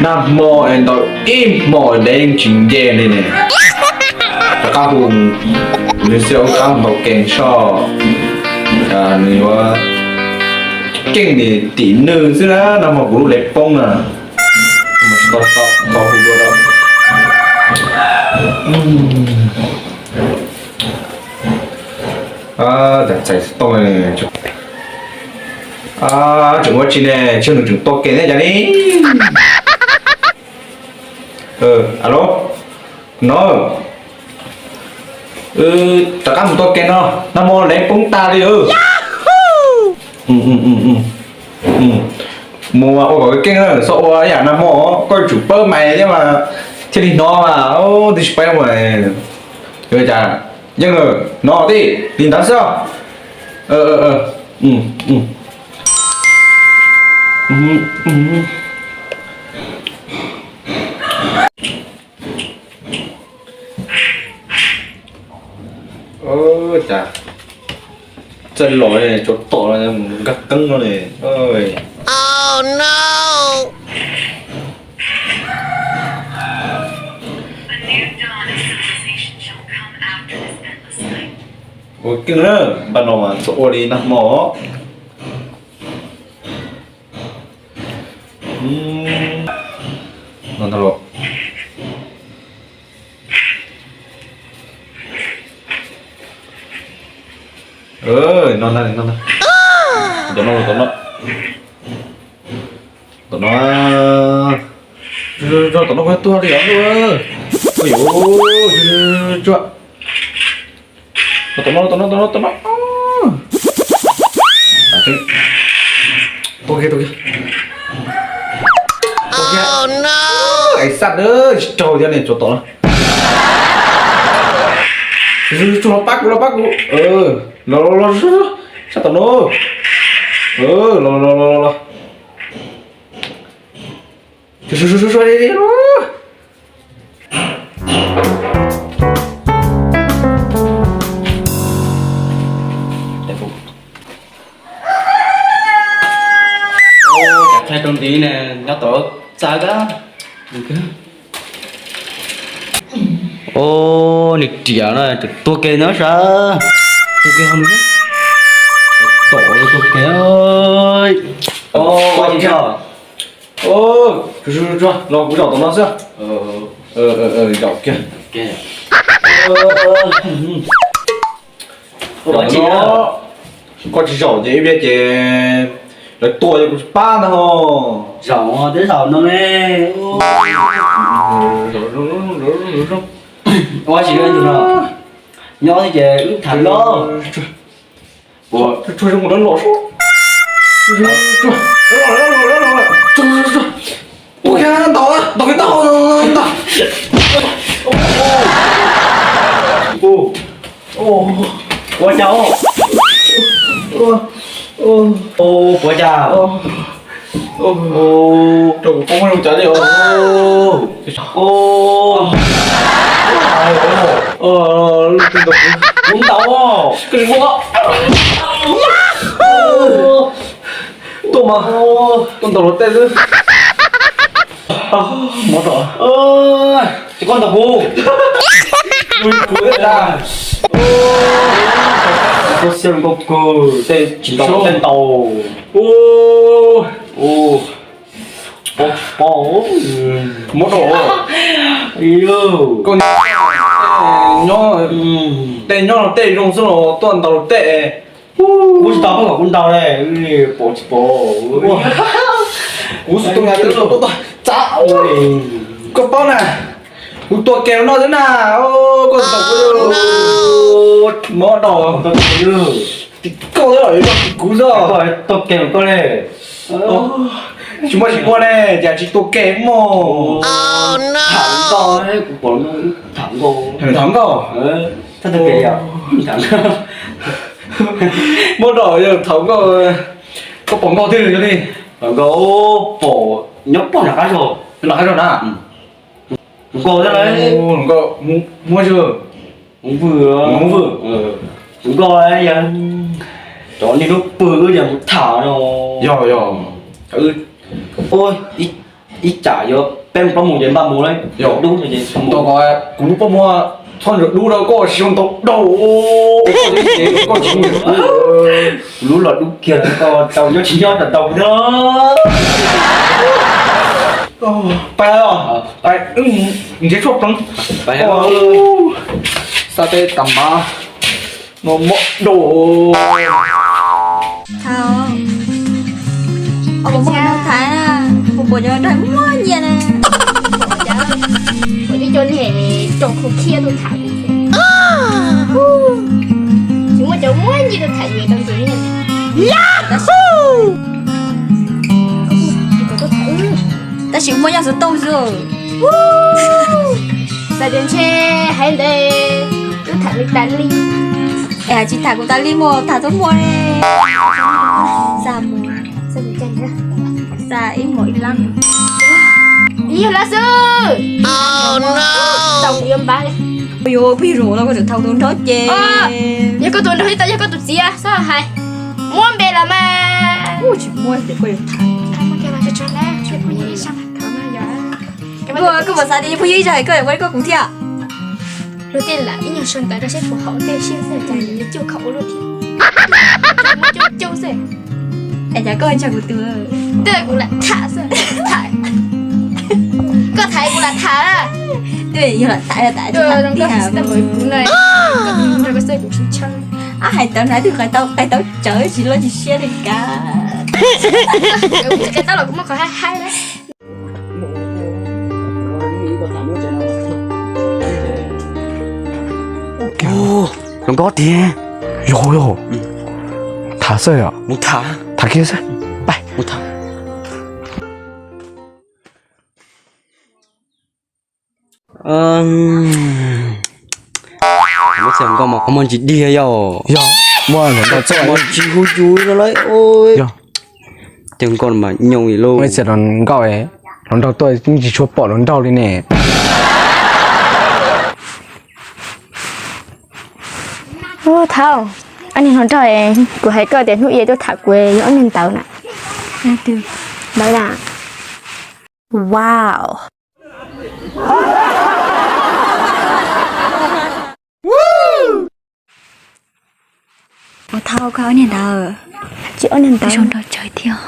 Nag hmo es ntau ib hmo dev yeej tsis nce li ne. Rov qab hu nws xwb, rov qab hu ntaus kees soj. Nws yuav keej tim nws xwb na, nag hmo kuv lub dev poob na. Tsis tau hu dua rau. Txais tau, tseem ua tsi ne, tsis yog nws tseem tua kees thiab cas li. Alo, no, rov qab mus tua kees no, nag hmo dev poob tag li. Mus ua kom keej na, txhob ua ib yam nag hmo, koj yuav tsum pawb mais thiab mas thiaj li hnov mas, twb tsis pawb mas. Yuav cas, yeej, no tij, li ntawd xwb. Cas txawj los tsuav tom nkag keeb no ne. Ua keej na, npaj no mas txhob ua li nag hmo. No ntag los. No ntag, no ntag. Tom no, tom no. Tom no. Tom no kuj tuag li os. Ua yuav tsuag. Tom no, tom no, tom no, tom no. Tua kiag, tua kiag. Tua kiag. Ai xaj, tsis raug thiab ne, tsuav tom no. Tsuag, los pab kuv, los pab kuv. Los, los, los, sab tom no. Los, los, los, los, los. Cov thaij rau ntiv ne, nyob tod txav kab. Ua, nws riam no, tua ke no sav. Tua ke ho nws tom tua ke. Los kuv zaum tom no xwb. Zaum kiag. Koj tsis zaum ces ib pliag ces lawv tua ces kuv tsis pab ntag ho. Zaum twb zaum no ne. Ua tsis ua tus no, nyob xwb ces wb tham loj. Ua, tsuag zoo lawv los sub. Ua kiag, ntaus, ntaus kiag tau, ntaus. Ua cas, puas cas? Rau kuv poob zoo cas li os. Kuv ntaus. Tuaj mas, tuaj ntaus luag tej xwb. Mob rau. Ces koj ntaus kuv. Kuv thiab. Koj siab zoo nkauj kawg, tej tsis ntaus tej ntaus. Mob rau. Koj nyob, tej nyob tej zoo xwb los tuaj ntaus luag tej. Kuv tsis tau, koj kom kuv ntaus li, pom tsis pom. Kuv xum tus nyab twb txav. Koj paub na, kuv tua ke no xwb na. Koj ntaus kuv, mob rau. Tim koj xwb los yog tim kuv xwb? Tua ke koj li. Tsis muaj tsis muaj ne, cas tsis tua ke mog. Tham nkauj, kuv pom tham nkauj. Tham nkauj. Tham nkauj. Muab rau yog tham nkauj, koj pom nkauj twg li? Tham nkauj pom nyob pog nram qab zog. Nram qab zog na? Nkauj thiab lauj. Nkauj muab zog. Hmoob Vwj. Hmoob Vwj. Nkauj yog Cov niag lub pw wb yog mus tham no. Yog yog. Ib tsam yuav peb mus plaub mus ces npaj mus lauj. Yog dub no ces mus. Kuv lub pob muag txhob ntawm dub rau koj siv ntau daug. Koj tsis ntawm kuv, kuv lub los dub kiag los koj tau nyob tsis nyob tau tau na. Pais os, pais nrhiav tshuaj pleev. Xa tej tas mas no mob dua. Thov, ua puas muaj hluas nraug tham na, puas puas cov hluas nraug muaj nyiaj na. Ua ib co niag rau khau khiab tuaj tham kuv thiab. Tsis muaj cov muaj nyiaj tuaj tham yuav tau tus niag. Tab sis muaj yog xov tooj xwb. Xav tias ntshe hais ntawd twb tham li tas li. Es tsis tham kuv tas li mas tham txhua hmo li. Xa mus, xa mus, xa ib hmos ib lab. Ib lab xwb. Tau yuav npab li. Yuav pheej zoo no koj tseem thau tus nraug ces. Yog koj tus nraug li tau yog koj tus txiv xwb hais. Muab npe los mas. Tsis muaj ces koj yuav tham. Koj puas xav tias yog phooj ywg ib zaug hais koj ua li koj kuv thiab? Luag tej lam ib nyuag sau ntawv rau seb puas haum tej siab xwb cas nws yuav cuaj khau ua luaj thiab. Coob coob xwb. Es cas koj ntshe kuv tus. Twb kuv lam tham xwb. Koj tham kuv lam tham. Twb yog lam tham yog tham tsis tham kuv na. Koj xwb kuv tsis ntshaw. Ab hais tau na twb qai tau qai tau tsawv tsis loj tsis siab li kav. Kuv tsis qai tau los kuv muaj qhov haib haib na. Hluas nkauj tiag. Yog yog. Tham xwb os. Mus tham. Tham kiag xwb. Pais. Mus tham. Muab txiv hluas nkauj mas qhov muag ntsis dig yog. Yog, muaj hluas nkauj txoj mas tsis hu yus no lauj. Yog. Txiv hluas nkauj mas nyoos li lauj. Muaj txiv hluas nkauj, hluas nraug tuaj yeej tsis tshua pom hluas nraug li ne. Ub, Thauj, ob niag hluas nraug, kuv hais koj tias hnub ib tuaj tham kuv yog ob niag ntawd na. Ntawd na. Wow. Ua Thauj, koj ob niag ntawd. Tsis ob niag ntawd. Zoo nraug tsawv thiab.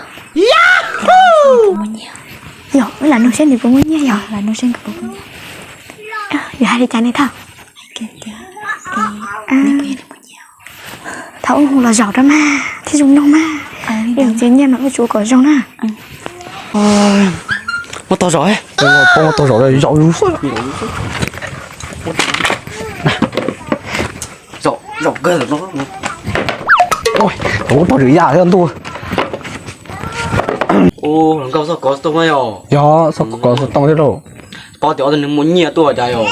Muaj nyiaj. Yog, wb lam nug seb nws puas muaj nyiaj yog. Lam nug seb nws puas muaj nyiaj. Yog hais li cas ne Thauj? Thauj, wb hu los zaum rau mas thiaj zoo mloog mas. Wb txiv nyiaj mas wb tsuav kom zoo na. Muab tau zaum, pab muab tau zaum, zaum. Zaum kawg no. Ua pog rwm yam thiab ntuj. Ua hluas nkauj txoj kov xov tooj yog. Yog txoj kov xov tooj thiab lauj. Paub tias ob tug neeg muaj nyiaj tuaj cas yog.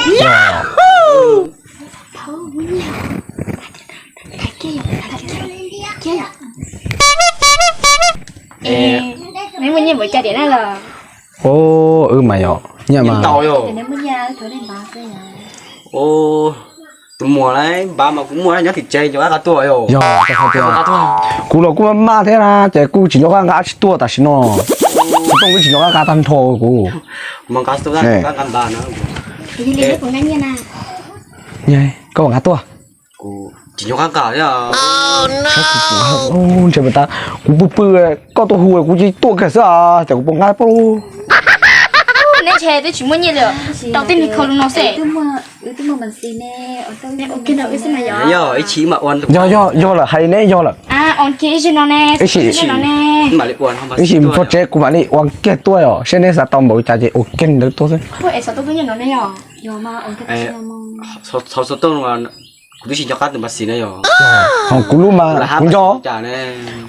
Neb muaj nyiaj npaum cas tiam na los? Ua wb mas yog nyiaj mas. Tus muam na, npav mas kuv muaj nyob tim tsev nco qab nqa tuaj yog. Yog, kuv los kuj maj maj thiab na ces kuj tsis nco qab nqa tsis tuaj tam sim no. Kuv tooj kuj tsis nco qab nqa tag nrho kuv. Koj nqa tuaj. Tsis nco qab nqa. Ntshe tas kuv pw pw koj tuaj hu kuv cia li tuaj kiag xwb ces kuv puas nqa pab. Neb ntshe twb tsis muaj nyiaj li, rau tib neeg kho lus no xwb. Yog, yog lawm hais neb yog lawm. Ib sim, ib sim txog tsev kuv mam li ua kiag tuaj yom, seb neb xav tau npaum cas ces ua kiag ntawd tuaj xwb. Kuv twb tsis nco qab tus npaj xis na yog. Ho kuv lub mas kuv nco.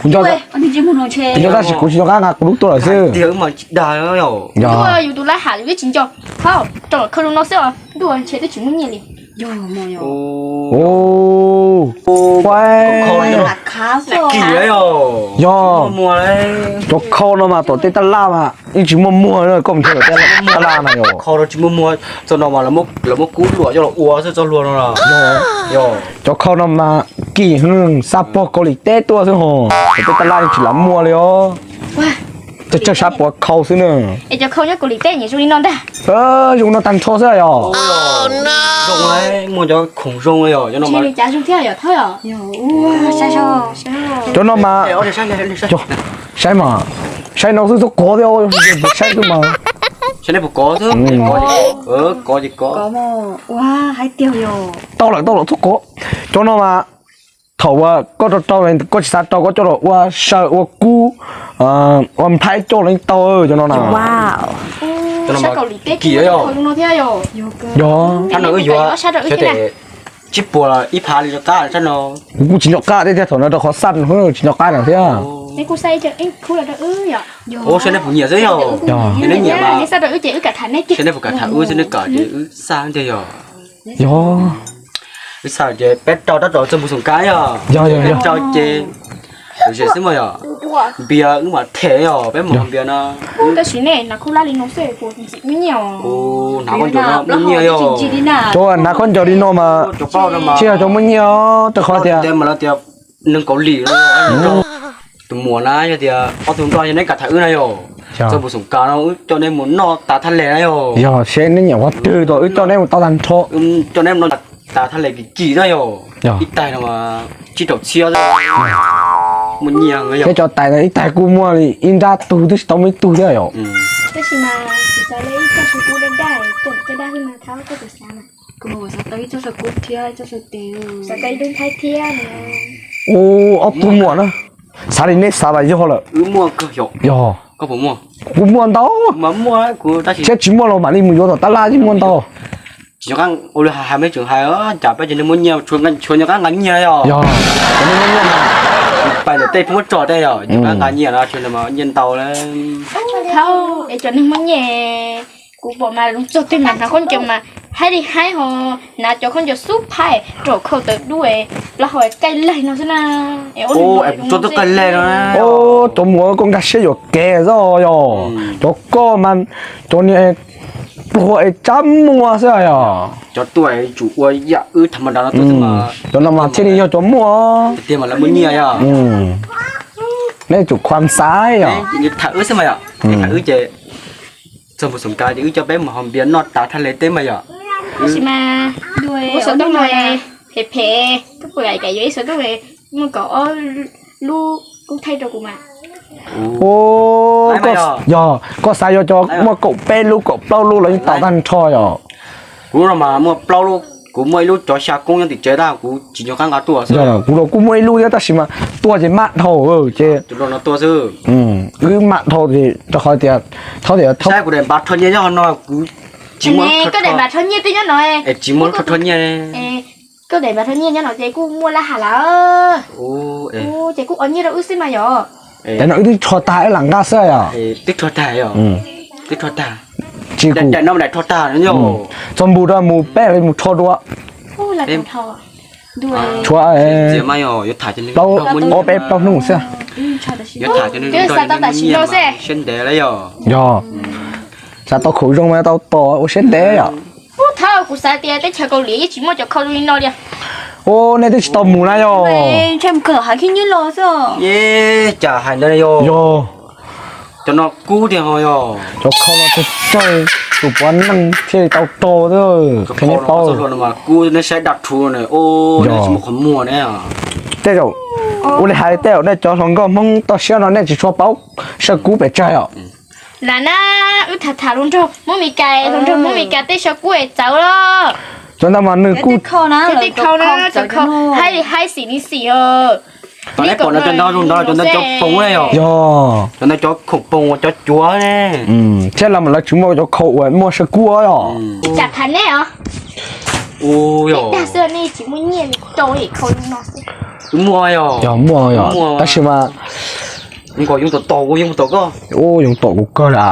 Kuv nco, kuv nco tab sis kuv tsis nco qab nqa kuv lub tuaj lawm xwb. Yog, yus tus lab ham yus twb tsis nco. Thauj, rau kho lus no xwb os, ntuj ntshe twb tsis muaj nyiaj li. Yog, yog. Yog, cov khau no mas tom tej taj laj mas yeej tsis muaj muag, koj mus nrhiav tom tej taj laj na yog. Khau no tsis muaj muag, txog no mas lawv muab kub luam coj los ua xwb txoj hlua no. Yog, cov khau no mas kim heev, xa pog Kaus Lim teb tuaj xwb hos, tom tej taj laj yeej tsis lam muaj li os. Tsawg tsawg sab puav khau xwb na. Es cov khau nyob Kaus Lim teb nyiam zoo li no ntag. Zoo no tag nrho xwb yog. Zoo, muaj cov khoom zoo yog. Cov no mas, cov no mas, saib mas, saib no xwb txhob kov thiab, saib xwb mas. Saib nej puas kov xwb, kov ces kov. Tau lawm, tau lawm, txhob kov. Cov no mas thaum uas koj rau rau, koj tsis xav rau koj coj los ua saw ua kub, ua nplhaib coj los yeej tau cov no na. Yog, sab no wb yuav tsib puas ib phav li rov qab sab no. Kuv kuj tsis nco qab thiab, thaum no rau qhov xaj tsis nco qab na thiab. Saib nej puas nyiam xwb yog. Yog, nej nyiam mas, saib nej puas kam tham wb xwb, nej kam ces wb xaj tiag yog. Yog, wb xaj ces peb rau tab tom txog mus xoom kab yog. Yog, yog, yog. Rau ces lom zem xwb mas yog. Npias wb mam them yog, peb mus npias no. Tab sis nej hnav khaub ncaws li no xwb puas ntxim muaj nyiaj os? Hnav khaub ncaws no muaj nyiaj yog. Cov hnav khaub ncaws li no mas thiaj yog cov muaj nyiaj os, rau qhov tias neeg Kaus Lim no, tus muam na yog tias ob tug nroj yog neb kam tham wb na yog. Txog mus xoom kab no wb coj neb mus noj tas thaj les na yog. Yog seb neb nyiam qhov twg los wb coj neb mus tau tag nrho. Coj neb mus noj tas thaj les kim kim na yog. Ib tais no mas tsib rau txhiab xwb. Muaj nyiaj. Thiab cov tais no ib tais kuj muaj li ib nrab tug twb tsis tau muaj ib tug thiab yog. Tab sis mas kuv xav li ib txoj saw kub daj daj, coj daj xwb mas thab koj puas xav na? Kuv xav tau ib txoj saw kub thiab ib txoj saw tes, xav tau ib lub nplhaib thiab. Ua ob tug muam na, xav li neb xav mas yog lawm. Wb muaj kawg yog. Yog, koj puas muaj? Kuv muaj ntau. Thiab tsis muaj los mam li mus yuav tom tab laj thiaj muaj ntau. Tsis nco qab ua li hais, hais me tseem hais cas peb cov neeg muaj nyiaj tshuav nco qab nqa nyiaj yog. Yog, cov neeg muaj nyiaj mas pais lawm tej pheej muab tso tej yog, nco qab nqa nyiaj no, nyiaj ntau lawm. Thaum es cov neeg muaj nyiaj, kuv pom mas txog twg mas hnav khaub ncaws mas haib li haib ho, hnav cov khaub ncaws xub phab raum khau tawv dub, plaub hau kaij laig no xwb na. Ua, es kuv tsuas tuaj kaij laig no. Cov muam, koj nkag siab yuam kev xwb yog. Cov koj mas cov niag pluag es tsab muag xwb yog. Cov tuaj tsum ua yam wb tham ma da no tuaj xwb mas. Cov no mas thiaj li yog cov muaj. Tiag mas lawv muaj nyiaj yog. Nej tsum khuam xaiv yog. Tham wb xwb mas yog. Tham wb ces txog mus xoom kab ces wb coj peb mus hau npias noj tas thaj les teb mas yog. Tab sis mas kuv xov tooj no phem phem, koj puas kam yuav ib xov tooj muaj kaum ob lub kub thaij rau kuv mas? Yog koj xav yuav cov muaj kaum peb lub kaum plaub lub los yeej tau tag nrho yog. Kuv no mas muaj plaub lub, kuv muaj ib lub cov xya koob nyob tim tsev tab kuv tsis nco qab nqa tuaj xwb. Kuv los kuj muaj ib lub thiab tab sis mas tuaj ces maj dhau ces wb maj dhau ces rau qhov tias thaum tias saib kuv daim npav rho nyiaj nyob no kuv tsis muaj, koj daim npav rho nyiaj twb nyob no es tsis muaj lub rho nyiaj. Koj daim npav rho nyiaj nyob no ces kuj muaj lab has lawm. Ces kuj ua nyiaj rau wb xwb mas yog. Tes no wb twb rho tag wb lam nqa xwb yog. Twb rho tag yog. Twb rho tag. Tsis, daim no daim rho tag. Txog npus rau mus peb mus rho dua. Tshuav ob peb plaub hnub xwb. Siab ntev lawm yog. Yog, xav tau khoom zoo mas tau tos ua siab ntev yom. Ub, thaum kuv xav tias teb chaws Kaus Lim yeej tsis muaj cov khau zoo li no li. Ub, nej twb tsis tau mus na yog. Cas hais ntawd yog. Yog, cov no kub tiag ho yog. Cov khau no tsawg tsawg tus puav neeg thiaj li tau raug. Qhia nej paub, kub neb saib daj rhuv na, tsis muaj qhov muag ne. Tej zaum, ua li hais tej zaum nej cov hluas nkauj Hmoob toj siab no nej tsis tshua paub saw kub pes tsawg os. Lam na, wb tham tham hluas nraug Hmoob Mes Kas, hluas nraug Hmoob Mes Kas tej saw kub es txawv los. Cov ntawd mas nws kuj, tej khau na, cov khau haib li haib xim li xim os. Tom nej pom no cov ntawd zoo ntawd cov ntawd cov poom ne yog. Yog, cov ntawd cov khoom poom uas cov cuav ne. Thiab lawv mas lawv tsis muaj cov khau uas muaj saw kub yog. Cas tham nej os. Ub, yog. Dag xwb nej tsis muaj nyiaj rau khau li no xwb. Wb muaj yog. Yog muaj yog, tab sis mas nkaus yoov tom tom kuv, yoov tom koj. Ub, yoov tom kuv kawg li.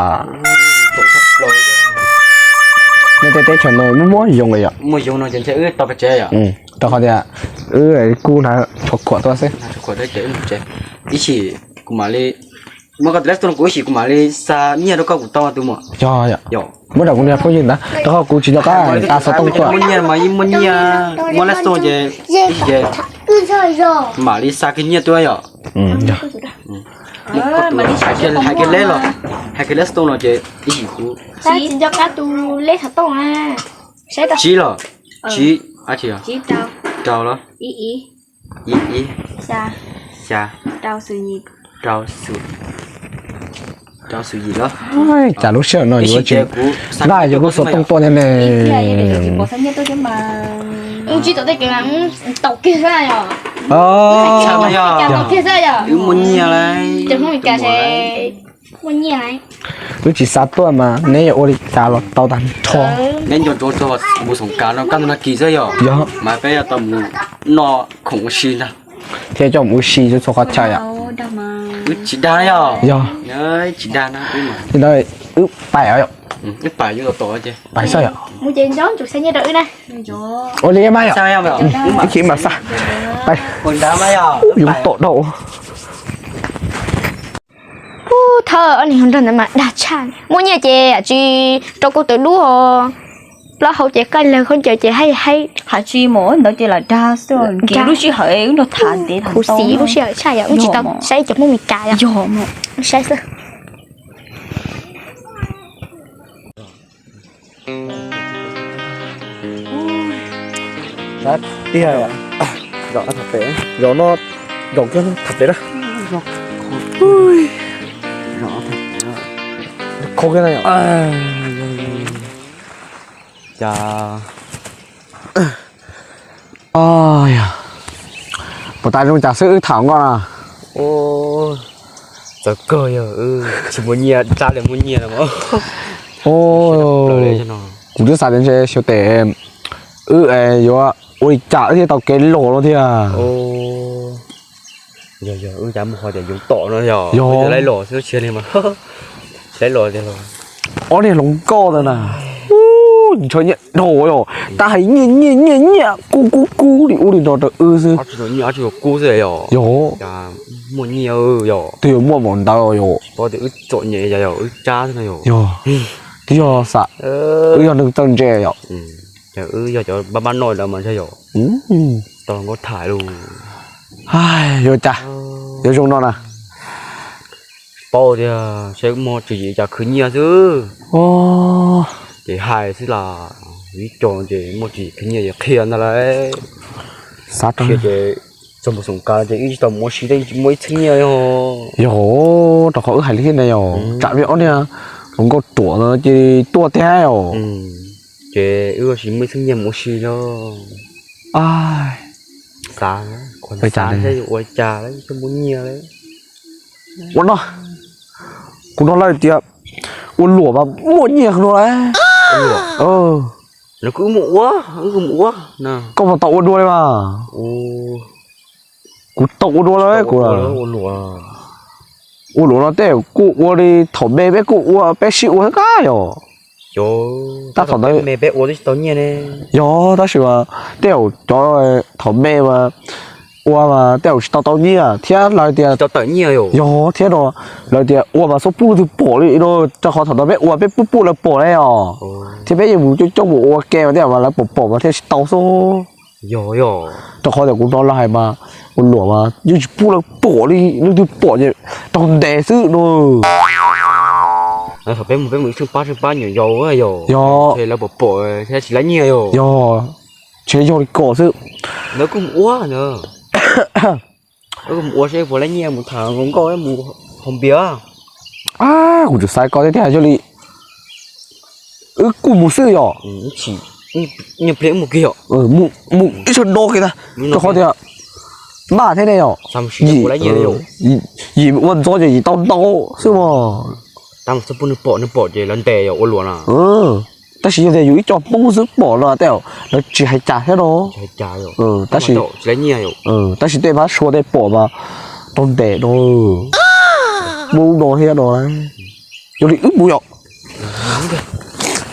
Nej tej teb chaws no muaj muaj yoov yom? Muaj yoov no ces ntshe wb tau pes tsev yom. Rau qhov tias wb kuj hnav tshuaj khuam tuaj xwb. Ib chim kuv mam li, muab koj tus lej xov tooj rau kuv, ib chim kuv mam li xa nyiaj rau koj kuv tau tus muam. Yog yom. Muab rau kuv niag phooj ywg ntawd rau qhov kuv tsis nco qab xa xov tooj tuaj. Muaj nyiaj mas yeej muaj nyiaj, muab lej xov tooj ces ib chim ces mam li xa kiag nyiaj tuaj yom. Hais kiag lej los, hais kiag lej xov tooj no ces ib chim kuv tsis nco qab tus lej xov tooj. Tsib los, tsib, rau los, ib ib, xya, rau, rau xu yim los. Cas lub sij hawm no yuav tsis nqa yus lub xov tooj tuaj thiab ne? Tsis tau tej kev tau kiag xwb yom. Tau kiag xwb yom. Wb muaj nyiaj lawm. Cov Hmoob Meskas ces muaj nyiaj lawm. Wb tsis xa tuaj mas neb yuav ua li cas los tau tag nrho. Neb nco ntsoov txog mus xoom kas no kaj ntug nag kis xwb yom. Yog mas peb yuav tau mus noj khoom ua si ntag. Thiab coj mus ua si txhua qhov chaw yom. Wb tsis dag yom. Yog. Tsis dag na. Wb pais os yom. Wb pais yus tom tom ces pais xwb yom. Ua li mas yom. Ib chim mas xa. Pais. Ub, yus tom dhau. Ub, thawj ob niag hluas nraug ntawd mas dag tshaj. Muaj nyiaj ces tsis rau kuv tus dub ho plaub hau ces kaj lawg khaub ncaws ces haib haib. Hais tsis mus ntawd ces lam dag xwb, lub sij hawm wb nrog tham ntev khuv xim lub sij hawm tshaj yom, wb tsis tau saib cov Hmoob Meskas yom. Saib xwb. Tiag, zos no, zos kiag tham pem na. Kho kiag na yom. Cas puas tas zoo cas xwb wb tham nkoj na. Txawv kawg yog wb tsis muaj nyiaj, tsab li muaj nyiaj no. Kuv twb xav tias ntshe xyov tes wb yuav ua li cas wb thiaj tau kev los no thiab. Yog, yog, wb cas mus qhov tias yuav tom no yog, yog laib los xwb tsis li mas, laib los tiag los. Ob niag hluas nkauj ntawd na, ntshaw nyiaj dhau yog, tab hais nyiaj nyiaj nyiaj nyiaj kub kub kub li ub li no rau wb xwb. Yog, muaj nyiaj yog, twb yuav muaj npaum ntawd yog, wb txom nyem yog wb tsab xwb no yog. Yog, twb yog xam wb yog neeg txawj ntse yom. Wb yog cov npab npab noj lawm mas ntshe yog tau nkauj tham lus. Yuav cas, yuav zoo no na. Paub tias seb muaj tswv yim cas khwv nyiaj xwb. Ces hais xwb las, ib co ces muaj tswv yim khwv nyiaj ces qhia ntag lauj. Xav rau ces txog mus xoom kas ces wb tsis tau mus ua si thiab, tsis muaj ib txhiab nyiaj li. Yog, rau qhov wb hais li thiab ne yog, tsam vim ob niag hluas nkauj ruam no ces tuaj tiag os. Ces wb ua tsis muaj ib txhiab nyiaj mus ua si li. Xav, xav seb yuav ua li cas lawm, tsis muaj nyiaj li. Ua no, kuv hnov lawv tias ua luam mas muaj nyiaj no lauj. Kuv mus ua, wb mus ua, koj puas tau ua dua li mas? Kuv tau ua dua lawm kuv. Ua luam no tej zaum kuj ua li thaum me peb kuj ua, peb sib ua thiab kab yog. Tab tom ntawd me peb ua twb tsis tau nyiaj ne. Yog, tab sis mas tej zaum cov thaum me mas ua mas tej zaum tsis tau tau nyiaj thiab lawv tias tsis tau tawm nyiaj yog thiab no. Lawv tias ua mas txhob pub leej twg pom li no, rau qhov thaum ntawd peb ua peb pub pub lawv pom ne os. Thiab peb yeej mus coob coob mus ua ke mas tej zaum mas lawv pom pom mas thiaj tsis tau xwb. Yog, yog. Rau qhov tias kuv hnov lawv hais mas ua luam mas yeej tsis pub lawv pom li, leej twg pom ces raug ntes xwb no. Thaum peb mus peb mus ib tsheej pab tsheej pab nyuam yaus yog, yog lawv pom pom thiab tsis laib nyiaj yog. Yog, tsis yog li ko xwb. Ntawd kuj mus ua ntawd, kuj mus ua seb puas laib nyiaj mus tham hluas nkauj mus haus npias. Kuv tseem xav ko thiab tiag, yog li wb kuj mus xwb yog. Nyiaj pliag mus kiag yom. Mus ib sab do kiag tag, rau qhov tias npaj thiab ne yom. Yim ua ntxov ces yim tau ntau xwb mas. Tab sis yog tias yus ib co Hmoob xwb pom no tej zaum lawv tsis hais cas thiab no. Tab sis, tab sis tej pab Suav tej pom mas raug ntes no. Muaj lub no thiab no. Yog li wb mus yom.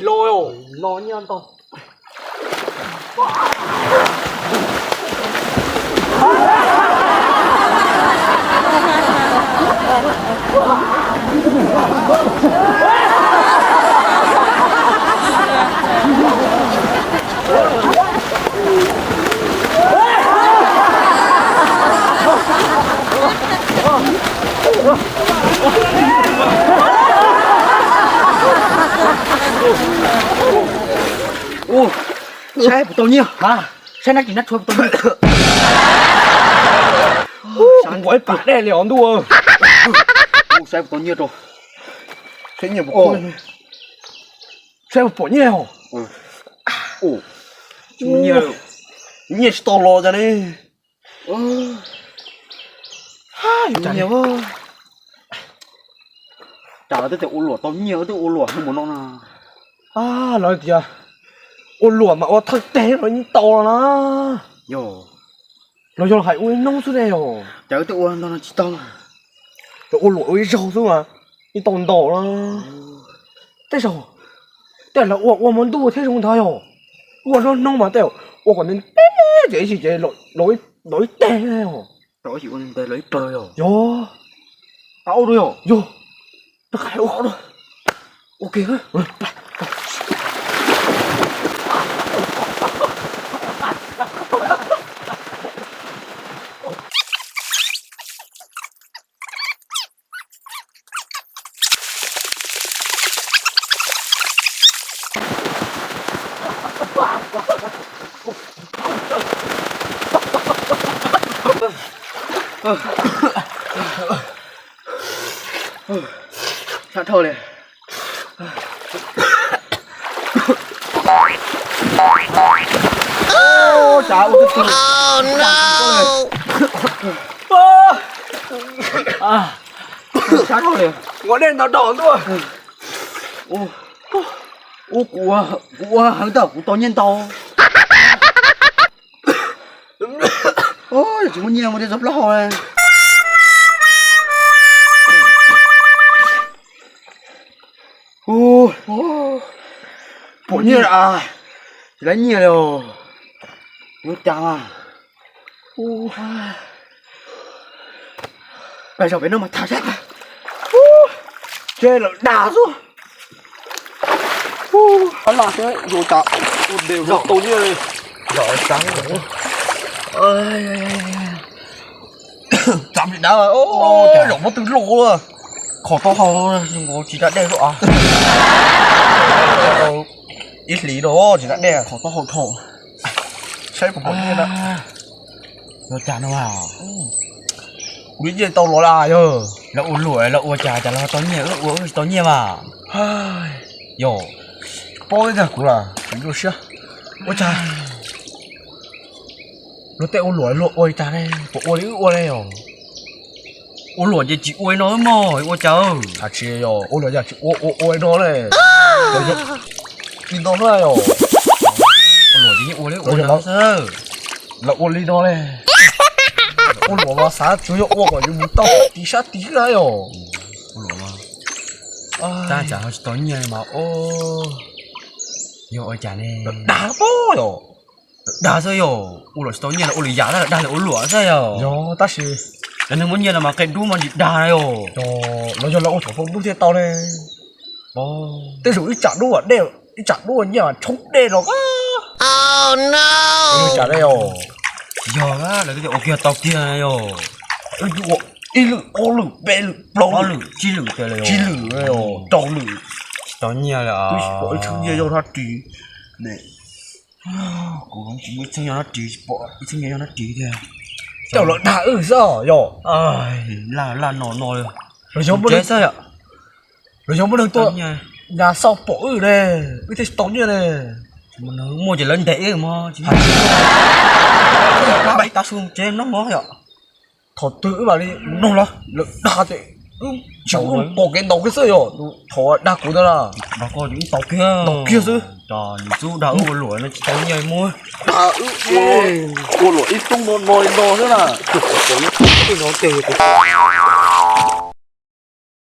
tsis los os. No nyiaj ntau. Saib puas tau nyiaj. Saib nab tsis nab tshua puas tau nyiaj. Nquag ib pam dej li os ntuj. Saib puas tau nyiaj rau. Saib nyiaj puas, saib puas pom nyiaj os. Nyiaj tsis tau los cas li. Nyiaj, cas lawv twb tias ua luam tau nyiaj twb ua luam hu mus no na. Lawv tias ua luam mas ua thawj teg los yeej tau los na. Yog, los yog hais ua ib hnub xwb ne yog. Cas wb twb ua ntau no tsis tau. Los ua luam ua ib zaug xwb mas yeej tau ntau na. Tej zaum, tej zaum lawv ua ua hmo ntuj thiab zoo ntag yog. Ua zaub hnub mas tej zaum ua kom ntev ntev ces ib chim ces los ib teg os. Yog, yog, rov qab ua. Sab dhau li. Tsam ua twb tu. Sab dhau li. Ua dej ntau dhau ntuj. Ua kuv, kuv ua heev tau kuv tau nyiaj ntau. Tsis muaj nyiaj mus thiaj txog plaub hau. Pom nyiaj a, tsis laib nyiaj li os. Yuav cas mas. Pais zaum pem no mas tham sab. Tseb lawm dag xwb. Ab laj thiab yuav cas ua ntes tau nyiaj li. Txav li dav, zaum muab twg loj, khov taub hau, tsis da dej xwb as. Ib hlis no tsis da dej, khov taub hau dhau. Saib puas pom nyiaj na. Yuav cas no. Kuv yeej tau los lawm yog. Lawv ua luam los ua cas cas los tau nyiaj, wb ua wb tsis tau nyiaj mas. Yog, paub ib tag kuv las kuv zoo siab. Ua cas luag tej ua luam luag ua li cas ne, puas ua li wb ua ne os? Ua luam ces tsis ua li no mog, ua cas? Tsis yog ua luam cas tsis ua, ua ua li no ne. Li no xwb yog. Ua luam ces yeej ua li ua no xwb. Lawv ua li no ne. Ua luam mas xav tsuas yog ua kom yus mus tau tid sab tid xwb na yog. Tab tsam ho tsis tau nyiaj mas. Yog ua cas ne? Dag pob yog. Dag xwb yog, ua luam tsis tau nyiaj los ua lwm yam, dag li ua luam xwb yog. Yog tab sis cov neeg muaj nyiaj no mas qia dub mas tsis dag na yog. Los yog lawv ua thaum Facebook thiaj tau ne. Tej zaum ib tsam dub dej, ib tsam dub nyiaj mas tshoob dej los. Tsam ne yog. Yog lawv twb tias ua kiag tau kiag na yog. Wb twb ua ib lwm ob lwm peb lwm plaub lwm tsib lwm, tsib lwm rau lwm. Tsis tau nyiaj li. Twb tsis pom ib txhiab nyiaj yog dab tsi ne. Kuv tsis muaj ib txhiab nyiaj dab tsi, tsis pom ib txhiab nyiaj yog dab tsi tiag. Coj lawv dag wb xwb yog. Laj laj no no li. Los yog muaj neeg tuaj, nyas xauj pom wb ne, wb thiaj tsis tau nyiaj ne. Muaj ces lawv ntes wb mog. Tav su tsev noj mov yom. Thaum twg wb mam li mus nug lawv, lawv dag ces wb tsis, wb pom kev ntaus kiag xwb yog. Thaum dag kuv ntawd na, dag koj ces wb ntaus kiag, ntaus kiag xwb. Yus xub dag wb ua luam no tsis tau nyiaj muab. Dag wb ua luam ib tug no no li no xwb na. Tus no tej kuv